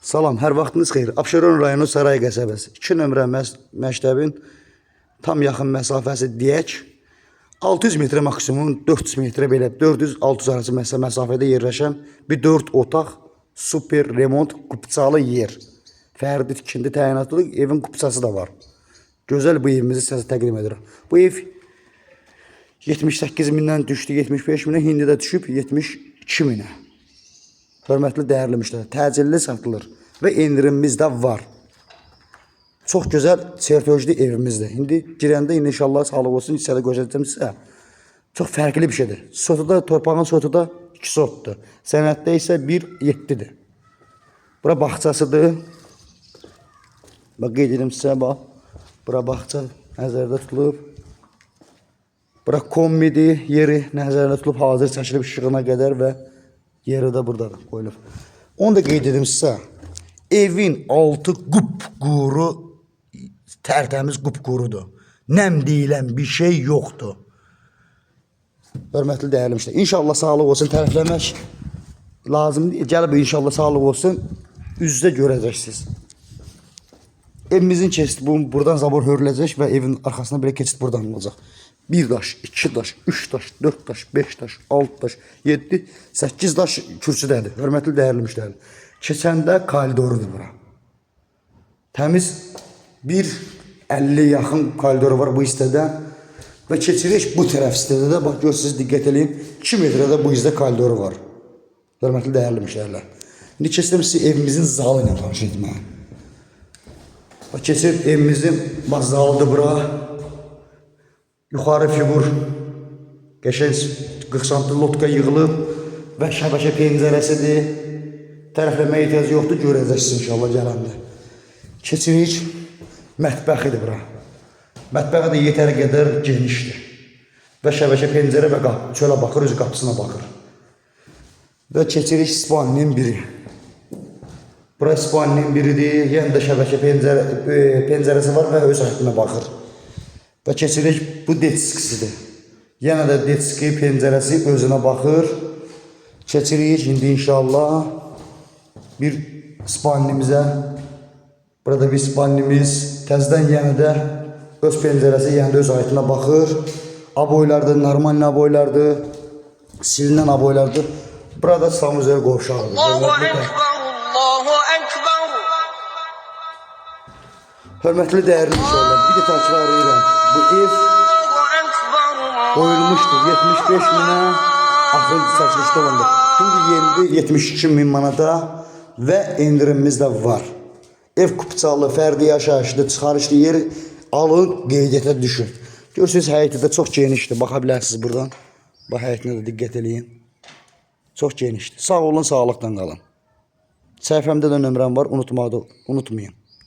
Salam, hər vaxtınız xeyir. Abşeron rayonu Saray qəsəbəsi 2 nömrə məktəbin tam yaxın məsafəsi deyək. 600 metrə maksimum 400 metrə belə 400-600 arası məsafədə yerləşən bir 4 otaq super remont kupçalı yer. Fərdi tikinti təyinatlı evin kupçası da var. Gözəl bu evimizi sizə təqdim edirəm. Bu ev 78 mindən düşdü 75 minə, indi də düşüb 72 minə. Hörmətli dəyərli müştərilər, təcilli satılır və endirimimiz də var. Çox gözəl çertojlu evimizdir. İndi girəndə indi inşallah sağlıq olsun, hissədə göstərəcəm sizə. Çox fərqli bir şeydir. Sotuda, torpağın sotuda 2 sotdur. Sənəddə isə 1.7-dir. Bura bağçasıdır. Bax qeyd edim sizə bax. Bura bağça nəzərdə tutulub. Bura kombidir, yeri nəzərdə tutulub hazır çəkilib işığına qədər və yeri də burada qoyulub. Onu da qeyd edim sizə. Evin altı qupquru, tərtəmiz qupqurudur. Nəm deyilən bir şey yoxdur. Hörmətli dəyərli müştərilər, İnşallah sağlıq olsun, tərifləmək lazım deyil. Gəlib inşallah sağlıq olsun, üz-üzə görəcəksiniz. Evimizin keçidi bu buradan zabor hörüləcək və evin arxasına belə keçid buradan olacaq. 1 daş, 2 daş, 3 daş, 4 daş, 5 daş, 6 daş, 7, 8 daş kürsüdədir. Hörmətli dəyərli müştərilər. Keçəndə koridorudur bura. Təmiz 1.50 yaxın koridoru var bu hissədə. Və keçirik bu tərəf hissədə də bax görürsünüz diqqət eləyin. 2 metrədə bu hissədə koridoru var. Hörmətli dəyərli müştərilər. İndi keçirəm sizi evimizin zalı ilə tanış etməyə. Bax keçib evimizin bax zalıdır bura. Yuxarı fiqur qəşəng 40 sm lotka yığılıb və şəbəkə pəncərəsidir. Tərəfləməyə ehtiyac yoxdur, görəcəksiniz inşallah gələndə. Keçirik mətbəxidir bura. Mətbəxi də yetəri qədər genişdir. Və şəbəkə pəncərə və qapı, çölə baxır, öz qapısına baxır. Və keçirik spalninin biri. Bura spalninin biridir. Yenə də şəbəkə pəncərəsi var və öz həyətinə baxır. Və keçirik bu detskisidir. Yenə də detski pəncərəsi özünə baxır. Keçirik indi inşallah bir spalnimizə. Burada bir spalnimiz. Təzədən yenə də öz pəncərəsi, yenə də öz həyətinə baxır. Aboylar da normal aboylardır. Silinən aboylardır. Burada sanuzel qovşağıdır. Allahu Ekber, Allahu Ekber. Hörmətli dəyərli müştərilər, bir də təkrar edirəm. Bu ev Allahu Ekber. qoyulmuşdur 75 minə axırıncı çəkilişdə olanda. İndi yendi 72 min manata və endirimimiz də var. Ev kupçalı, fərdi yaşayışlı, çıxarışlı yer alın, qeydiyyata düşün. Görürsünüz həyəti də çox genişdir. Baxa bilərsiniz buradan. Bax həyətinə də diqqət eləyin. Çox genişdir. Sağ olun, sağlıqla qalın. Səhifəmdə də nömrəm var, unutmayın.